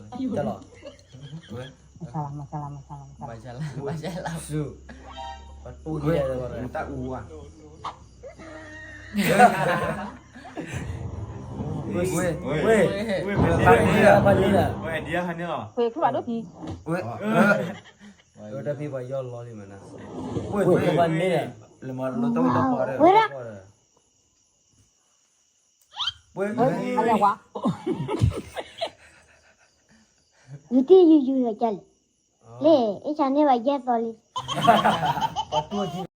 တၢ်လီၤ, မဆါလါ မဆါလါ မဆါလါ မဆါလါ ဆူ, ပတူၢ်ယဲၢ်လၢတၢ်အူဝါ, ဝဲ, ဝဲ, ဝဲ, ဖးန့ၢ်လီၤ, ဖးန့ၢ်လီၤ, ဝဲဒံးဖးန့ၢ်လီၤ, ဝဲ, ဝဲ, တၢ်ဖံးပှၤယီၢ်လီၤ လံမနၤ, ဝဲ, ဝဲ, ဖးန့ၢ်လီၤ, လၢမၤလိတၢ်ဝဲတၢ်ပီၤဒီး, ဝဲ, ဝဲ, ယတံၢ်ယူယူဒီးကလဲၣ်, လၢ, အ့ၣ်ဆါန့ၢ်ဘၣ်ယဲၢ်သီလံ.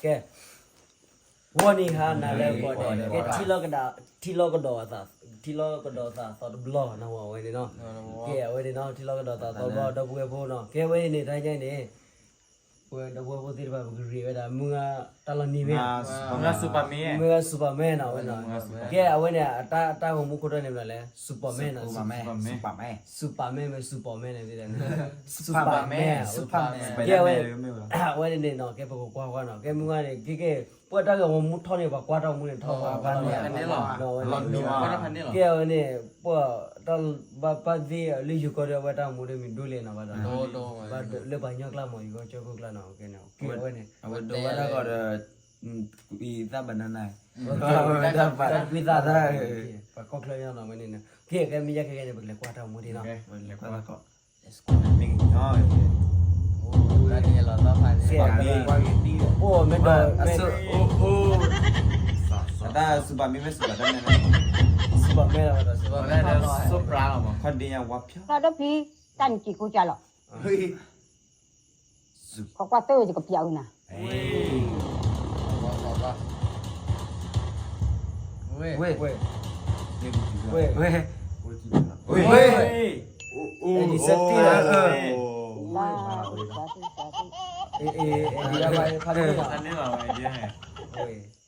ကဲ, ဂီၤနံၤဟါနၤလၢကီၢ်ဒဲး, ကဲ, ထံလီၤကဒီး, ထံလီၤကဒီးသး, ထံလီၤကဒီးသးသီတဘျီ နဝဲန့ၣ်နီၤ, ကဲ, အဝဲန့ၣ်နီၤ ထံလီၤကဒီးသးသီတဘျီ ဒီပုၢ်ဝဲၢ်ဖိနီၤ, ကဲ, အဝဲန့ၣ် တၢ်ညါန့ၣ် ပဝဲဒီပုၢ်ဝဲၢ်ဖိသ့ၣ်တဖၣ် ပကရ့ဝဲဒၣ် မုၢ်ဂၤတၢ်လီၤနံၤမ့ၢ်, မုၢ်ဂၤ Superman နီၤဝဲနီၤ, ကဲ, အဝဲန့ၣ် အတၢ်ဂီၤမူခိၣ်တီန့ၣ်မနုၤလဲၣ်, Superman နီၤ, Superman မ့ၢ် Superman န့ၣ်, Superman, ကဲ, အဝဲန့ၣ်နီၤ, ကဲ, ပကကွၢ်ကွၢ်နီၤ, ကဲ, မုၢ်ဂၤန့ၣ် ကဲ, ကဲ, ပှၤတၢ်ဂီၤမူထီန့ၣ် ပှၤကွၢ်တၢ်ဂီၤမူန့ၣ်ထီဘၣ်, ကဲ, အဝဲန့ၣ် ပှၤတၢ်ဘၣ်ပၢ်သ့ၣ်လၢယိၤကီၢ်ဒီး အဝဲတၢ်ဂီၤမူဒီးမ့ၢ်ဒိၣ်လဲၣ်နီၤ, ဘၣ်ဒီး, လၢပှၤကညီကျါမ့ၢ် ယိၤကီၢ်ကၠီၢ်ခိၣ်ကျါနီၤ, ကဲ, အဝဲန့ၣ် အဝဲဒိးဝဲတၢ်ဂီၤဒီး အံသၣ်ဘၣ်နၤနၤ, တၢ်ကွံသးတၢ်, ပှၤကီၢ်ချၢညါနီၤ, အဝဲန့ၣ်, ကဲ, ကဲ, မ့ၢ်ယဲၢ်ခဲကဲန့ၣ် ပကလဲၤကွၢ်တၢ်ဂီၤမူဒံးနီၤ, မ့ၢ်ကညီ, အိၣ်မ့ၢ်ဒီး, တၢ် Superman မ့ၢ် Superman မ့ၢ်, Superman လီၤ, ခီဒံးညါဝါဖျါ, လီၤဒိဖံ, တၢ်နကံၤကိးကၢ်လီၤ ကကွၢ်တၢ်ယကပျးအုးနၤ, ဝဲ, ဝဲ, ဝဲ, ဝဲ, ဝဲ,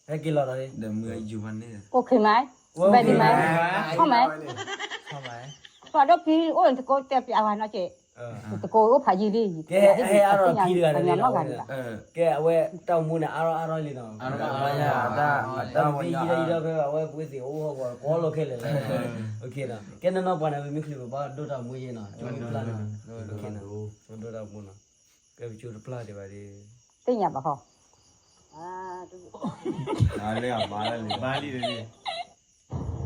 ဟဲက့ၤလီၤဒီး, ကိးခံမး, ဘဲဒံးမး, ခီမး, လီၤဒိဖံအိၣ်တကိးတဲပျးဝဲနီၤက့ တကိးအိၣ်ဖးယံာ်လံ, ကဲအဟဲအါထီၣ်ခံတဂၤတဂ့ၤနီၤ, ကဲအဝဲတၢ်အိၣ်မူန့ၣ် အါထီၣ်အါထီၣ်လံနီၤ, တၢ်အိၣ်မူန့ၣ် အါထီၣ်အါထီၣ်လံနီၤ, အဝဲပဝဲသ့ၣ်အိၣ်ဟီၣ်ကဝီၤကိးလီၢ်ခဲလၢာ်လီၤ, ကဲနီၤနီၤပှၤန့ၣ် ပမ့ၢ်ချုးပဘၣ်ဒိၣ်တၢ်အိၣ်မူယဲနီၤ, ကၠိမ့ၢ်ပျၢ်နီၤ, ဒိၣ်တၢ်အိၣ်မူနီၤ, ကဲပကၠိတပျၢ်ဒံးဘၣ်ဒ်, သ့ၣ်ညါဘၣ်ခီ ပှၤအဲၣ်ဒိးဒၣ်ကနၤန့ၣ်လီၤ,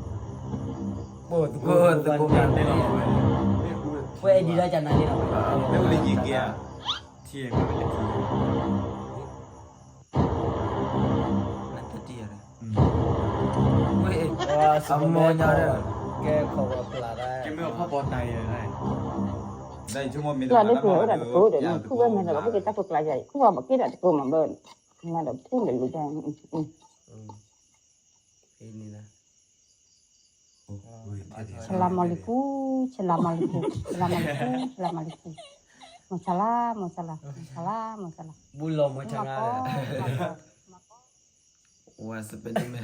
မ့ၢ်ဝံၤလံက့ၤဧါ, ထံၣ်ဧါ, ဝဲ, အမိၢ်ညါဒီး, ကဲခီၣ်ဝဲပျၢ်တၢ်, ကဲမ့ၢ်အဖီၣ်ပီတၢ်ယဲ, ယၤလၢပှၤအိၣ်ဒီးတကိးဒီး နဖုၣ်ဝဲမဲာ်ဒီး ပက့ၤတၢ်ဖိကျါယၤအံၤ ခူၣ်ဘၣ်ပက့ၤဒီးတကိးမးဘၣ်, မၤဒီးဖုၣ်ဒီးလူၤတၢ် ဆလၤမလီၤကူ, ဆလၤမလီၤကူ, ဆလၤမလီၤကူ, ဆလၤမလီၤကူ, မဆလၤ, မဆလၤ, မဆလၤ, မဆလၤ, ဘူလီၤမဆလၤ, ဝဲစပယ်ဒ်မဲ,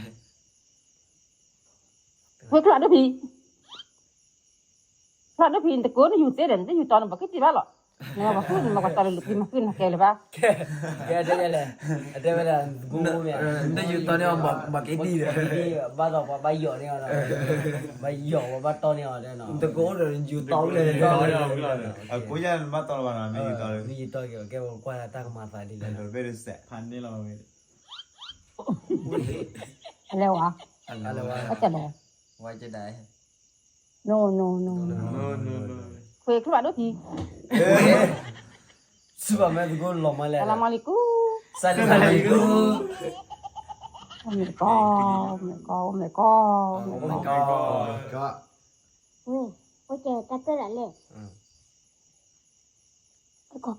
ဝဲကျါဒိၣ်ဖံ, ကျါဒိၣ်ဖံ နတကိးနယူၤသ့ဒီး နတယူၤတီနဘၣ်က့ၤတံၢ်ဘၣ်လီၤ, နဘၣ်ဃုနဘၣ်ကွၢ်တၢ်လၢလူၤဖံမၤဃုနကဲလၢၤဘၣ်, ကဲတဲလဲၣ်, အတဲဝဲဒၣ်, နယူၤတီန့ၣ် ဘၣ်က့ၤတံၢ်ဒီး, ဘၣ်ဒီးပှၤဘၣ်ယီၤန့ၣ်အီၤ, ဘၣ်ယီၤပှၤဘၣ်တီန့ၢ်အီၤ, တကိးဒီးယူၤတီလဲၣ်, အကိးယၤနဘၣ်တီလၢၤဘၣ်, မ့ၢ်ယူၤတီ, မ့ၢ်ယူၤတီက့ၤ ကဲပကွၢ်တၢ်ကမၤသးဒ်လဲၣ်, ဖးန့ၢ်လီၤဝဲ အလဲၤဝဲ, အလဲၤဝဲ, အကလဲၤ, ဝဲကဒဲ, no no no, ခွ့ခလၢဒိၣ်ဖံ, စူၢ်ဘၣ်မဲာ်သကိးလီၤမးလဲၣ်, ဆလၤမလီၤကူ, ဆလၤမလီၤကူ, oh my god, oh my god, oh my god, oh my god, ဝဲ, ဝဲကဲတၢ်တၢၢ်ဒၣ်လဲၣ် အကီၢ်,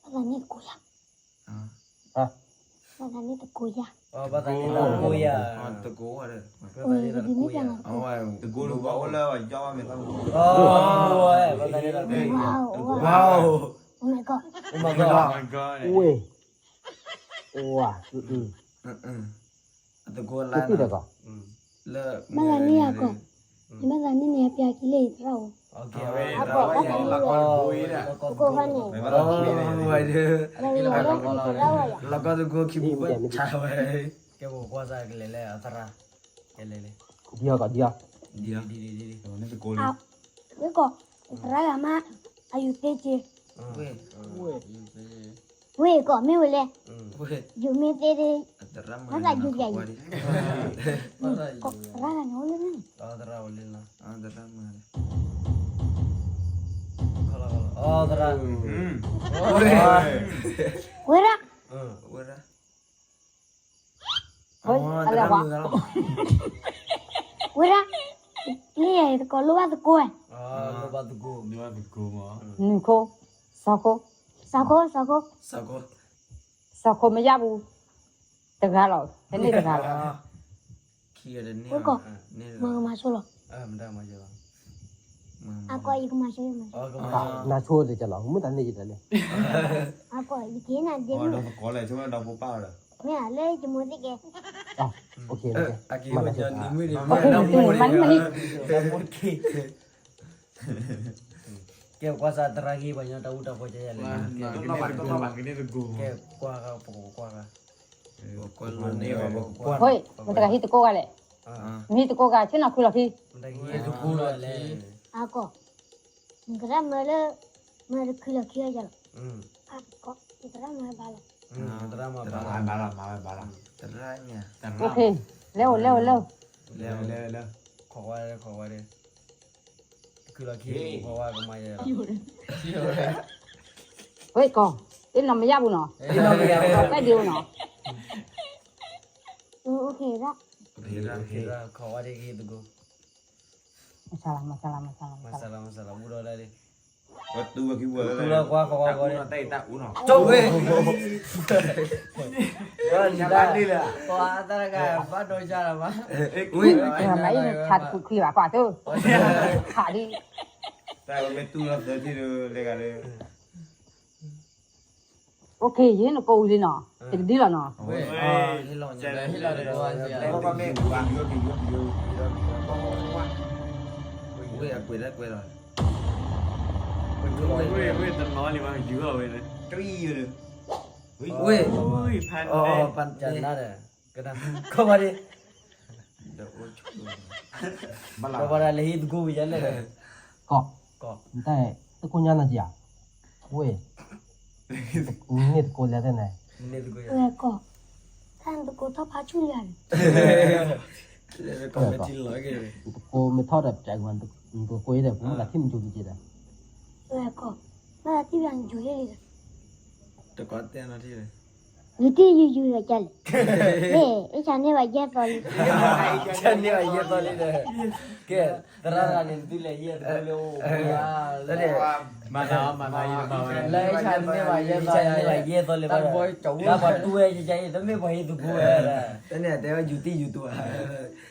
ဘၣ်သးန့ၣ်တကိးယၤ, ဘၣ်သးန့ၣ်တကိးယၤ, ဘၣ်သးန့ၣ်တကိးယၤ, တကိးဝဲ, တကိးတဘၣ်အိၣ်လၢယီၢ်ဘၣ်မ့ၢ်သး, ဘၣ်သးန့ၣ်တကိးယၤ, oh my god, oh my god, oh my god, ဝဲ, ဝဲ, တကိးလၢ, ဘၣ်သးန့ၣ်အကီၢ်, ယမ့ၢ်သးန့ၣ်န့ၣ် အပျၢ်ခံလၢယသရၣ်ဧိၤ, အကိးဘၣ်သးန့ၣ်လီၤ, အကိးဘၣ်န့ၣ်, လီၤကီၢ်သကိးခံပူၤဆါဝဲ, ကဲပကွၢ်စၢ်ကလဲၤလၢအသရၣ်, ကဲလဲၤလဲၤ, ဒ်အီၤကီးဒ်အီၤ, ဒ်အီၤ, ဝဲကိး, သရၣ်ဂၤမး, အယုၤသ့က့ၤ ဝ့ၢ်ကိးမ့ၢ်ဝဲလဲၣ်, ယုၤမ့ၢ်သ့ဒ်, မၤသးယုၤယၤအံၤ, သရၣ်ဂၤန့ၣ်အိၣ်လၢန့ၣ်, သရၣ်အိၣ်လၢန့ၣ်, သရၣ်, ဝဲဒၣ်, ဝဲဒၣ်, လၢယၤအံၤသကိးလိၣ်ဘၣ်သကိးဝဲ, နုာ်ခိၣ်, စီၤခိၣ်, စီၤခိၣ်, စီၤခိၣ်, စီၤခိၣ်မ့ၢ်ယၢ်ပူၤ, တဂၤလီၤ, တန့ၢ်တဂၤလီၤ, ဝဲကိး, မၤကမၤဆိလီၤ, အကိးယကမၤဆိ, နဆိတကလီၤ, မုၢ်တၢ်န့ၢ်ယတလဲၣ်, အကိးယက့ၤနၤဒ့မုၣ်, မ့ၢ်လၢယမိၢ်သ့ၣ်ကဲ, မၤန့ၣ်, မၤန့ၣ်, ကဲကွၢ်စၢ်သရၣ်ဂ့ၤ ပှၤညီတၢ်အူတၢ်ပီကဲယၤလဲၣ်, ကဲကွၢ်ဂၤ, ပကကွၢ်ဂၤ, မတၤဂၤဟံးသကိးဂၤလဲၣ်, မဟံးသကိးဂၤ ဆ့ၣ်နီၤခုလီၤခံ, အကိး, နကရၣ်မၢလၢ, မၢတခုလီၤခံအီၤယၤလီၤ, အကိး, နကရၣ်မၢဘၣ်လီၤ, လဲၤအိၣ်လဲၤအိၣ်လဲၤအိၣ်, ခိးဝဲဒၣ်ခိးဝဲဒၣ်, တခုလီၤခံ, ခိးဝဲကမၤယၤ, ဝဲကိး, အ့ၣ်နီၤမ့ၢ်ယၢ်ပူၤနီၤ, ပဲဒံးအိၣ်နီၤ, ခိးဝဲဒၣ်ကဟံးသကိး, မၤစၢ်လီၤ, မၤစၢ်လီၤ, မၤစၢ်လီၤ, မၤစၢ်လီၤ, မၤစၢ်လီၤ, ဘူၣ်ဒီးဒၣ်လံ, ဝဲတူၢ်ဝဲခံပူၤလၢ, တူၢ်လၢကွၢ်ခိးဝဲကိးန့ၣ်, တၢ်အူနီၤ, ကၠိဝဲ, ပှၤတၢ်ဂၤဘၣ်ဒီးယၤလီၤဘၣ်, ဝဲ, မၤအံၤန့ၣ် ဆးတပူၤခွံဘၣ် ကွၢ်သိ, ခးဒ်, တၢ်ဝဲမ့ၢ်တူၢ်လီၤသၢထံၣ်ဒီး လဲၤဂၤဒီး OK ယဟ့ၣ်နကိးဝံၤလံနီၤ, တကဒံလီၤနီၤ, ဝ့ၢ်အကွဲးလၢကွဲးလီၤ, ဝ့ၢ်တနီၤလံဘၣ် ယူၤအီၤဝဲ, ဝ့ၢ်, ဖးနၢ်, ကနၣ်, ခီၣ်ဘၣ်ဒ့, ဘၣ်ဒၣ်လဲၤဟ့ၣ်သကိးဝံၤယၤလဲၣ်, ကီး, ကီး, နတၢ်, သကိးညါနီၤကံၤဧါ, ဝ့ၢ်, န့ၢ်သကိးလဲၤသ့ၣ်န့ၣ်, ဝဲကီး, တၢ်နသကိးထီၣ်ဖးဆူၣ်လံဧါန့ၣ်, သကိးမ့ၢ်ထီၣ်ဒီး ပကနသကိးအံၤဒီး ပမ့ၢ်သးထံၣ်နယူၤကံၤဒီး, ဝဲကီး, မ့ၢ်သးထံၣ်ပနယူၤဟ့ၣ်လံဒီး, တကီးတဲနီၤထံၣ်လံ ယတံၢ်ယူၤယူၤဒီးကလဲၣ်, မ့ၢ်, အ့ၣ်ဆါန့ၢ်ဘၣ်ယဲၢ်သီလံ, ဆါန့ၢ်ဘၣ်ယဲၢ်သီလံဒီး, ကဲ, သရၣ်တဂၤန့ၣ် သုလဲၤယဲၢ်သီလံအိၣ်, လၢအ့ၣ်ဆါန့ၢ်ဘၣ်ယဲၢ်သီ, ယဲၢ်သီလံဘၣ်, တၢ်ပှၤတူၢ်ဝဲယဲၢ်ယဲၢ် တမ့ၢ်ပှၤဟ့ၣ်သကိးဝဲ, တန့ၣ်တဲဝဲယူၤတံၢ်ယူၤတူၤ,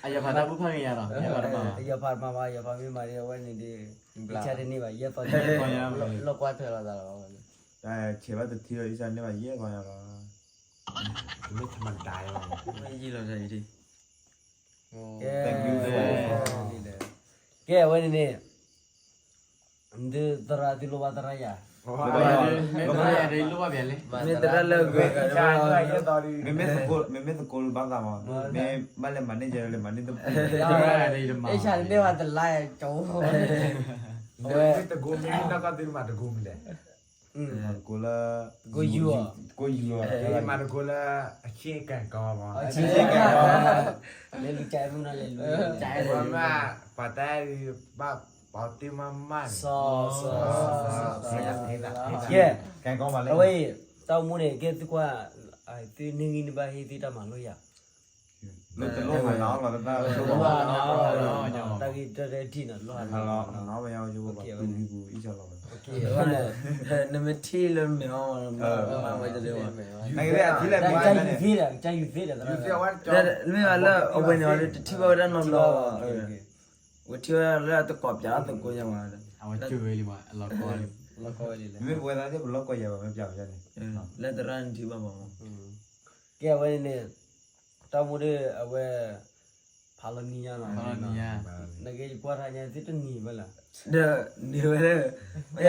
အယဖးတၢ်ဘူၣ်ဖးကယၤလီၤ, ယဖးတမၤဘၣ်, ယဖးမ့ၢ်မၤဒ်အဝဲန့ၣ်ဒီး, အ့ၣ်ဆါတန့ၢ်ဘၣ်ယဲၢ်သီလံ, လီၢ်ကွၢ်ထွဲလီၤသးလီၤ, ဆဲးဘၣ်တထံၣ်လီၤ အ့ၣ်ဆါန့ၢ်ဘၣ်ယဲၢ်သီလံလီၤ မ့ၢ်ထမဒါလီၤ, မ့ၢ်ယံာ်လီၤတၢ်အံၤဒ်, ကဲ, ကဲဝဲန့ၣ်န့ၣ်, ဒုးသရၣ်သုလိၣ်ဘၣ်သရၣ်ယၤ, မ့ၢ်သရၣ်လၢအဂ့ၤ, မ့မ့ၢ်သကိးလၢဘၣ်သးမး, မ့ၢ်ဘၣ်လဲၤမၤန့ၢ်ယဲလဲၤမၤန့ၢ်တပူၤ, အ့ၣ်ဆါန့ၢ်ဘၣ်တလါကၠိ, ဝဲ, တကိးမ့ၢ်နီၢ်ကီၢ်သုမၤတကိးမံၤလဲၣ် မၤတကိးလၢ, ကိးယူၤ, ကိးယူၤ, မၤတကိးလၢ, အဆ့ကဲကီးမး, လဲၤလူၤကၠဲမုၢ်နီၤလဲၤလူၤ, မ့ၢ်, ပှၤတဲ, ဘၣ်ပှၤတ့ၢ်မးမးန့ၣ်, ကဲ, အဝဲအံၤ, တၢ်အိၣ်မူန့ၣ် ကဲသုကွၢ်, သုန့ၢ်ဂံၢ်န့ၢ်ဘါဟ့ၣ်သုတၢ်မၤလိယၤ မ့ၢ်တလိၣ်မၤနီၤလီၤ, တၢ်ဂ့ၢ်တၢ်ထံၣ်နီၤလီၤ, မၤနီၤဝဲယဝဲပှၤတူၢ်ဟံၣ်ပူၤအံၣ်စၢ်လီၤဝဲ, နမ့ၢ်ထံၣ်လၢမဲာ်အီၤ, မၤဝဲတလၢဝဲ, ကစၢ်ယူၤသ့ဒီး, ကစၢ်ယူၤသ့ဒီး, မ့ၢ်ဘၣ်လၢအဝဲန့ၣ်အီၤဒီးတထံၣ်ဘၣ်ဝဲဒၣ်နီတဘျီ, ဝဲထံၣ်ဝဲဒၣ်လၢအတကိးပၠးသကိးယၤမး, အဝဲကၢၢ်ဝဲလံမး, မ့ၢ်ပဝဲဒၣ်သ့ၣ်ပလီၢ်ကီၢ်ယၤဘၣ်မ့ၢ်ပၠးဝဲဒၣ်န့ၣ်, လၢသရၣ်န့ၣ်ထံၣ်ဘၣ်မး, ကဲဝဲန့ၣ်န့ၣ်, တၢ်မူဒီးအဝဲ, ဖးလီၤနံၤညါနီၤ, နက့ယကွၢ်ထါညါသ့ၣ်တနံၤဘၣ်လၢ, ဒီးနံၤဝဲ,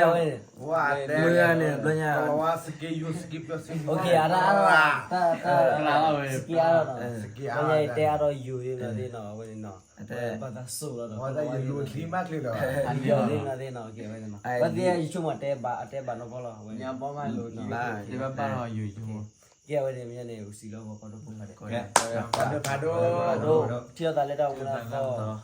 ဝဲန့ၣ်, မုၢ်ဂၤန့ၣ်ဘျီညါ, အဒၣ်အါထီၣ်, တၢ်, တၢ်, စက့အါထီၣ်နီၤ, ဘျီညါယတဲအါထီၣ်ယိၤသ့ၣ်နီၤသ့ၣ်နီၤ အဝဲန့ၣ်နီၤ, ဘၣ်သးစိၣ်လီၤဒီး, ယိၤသ့ၣ်နီၤသ့ၣ်နီၤ, ဝဲသ့ၣ်ယဆိကမိၣ်တဲဘၣ်, အတဲဘၣ်နီၢ်ကီၢ်လီၤ, အဝဲန့ၣ်, ဘၣ်, ကဲဝဲန့ၣ်မ့ၢ်န့ၣ် စံးလီၤပှၤကီၢ်တဖိၣ်ဖးဒိၣ်, ထံၣ်လိာ်သးလၢတၢ်အိၣ်မူလၢအသီ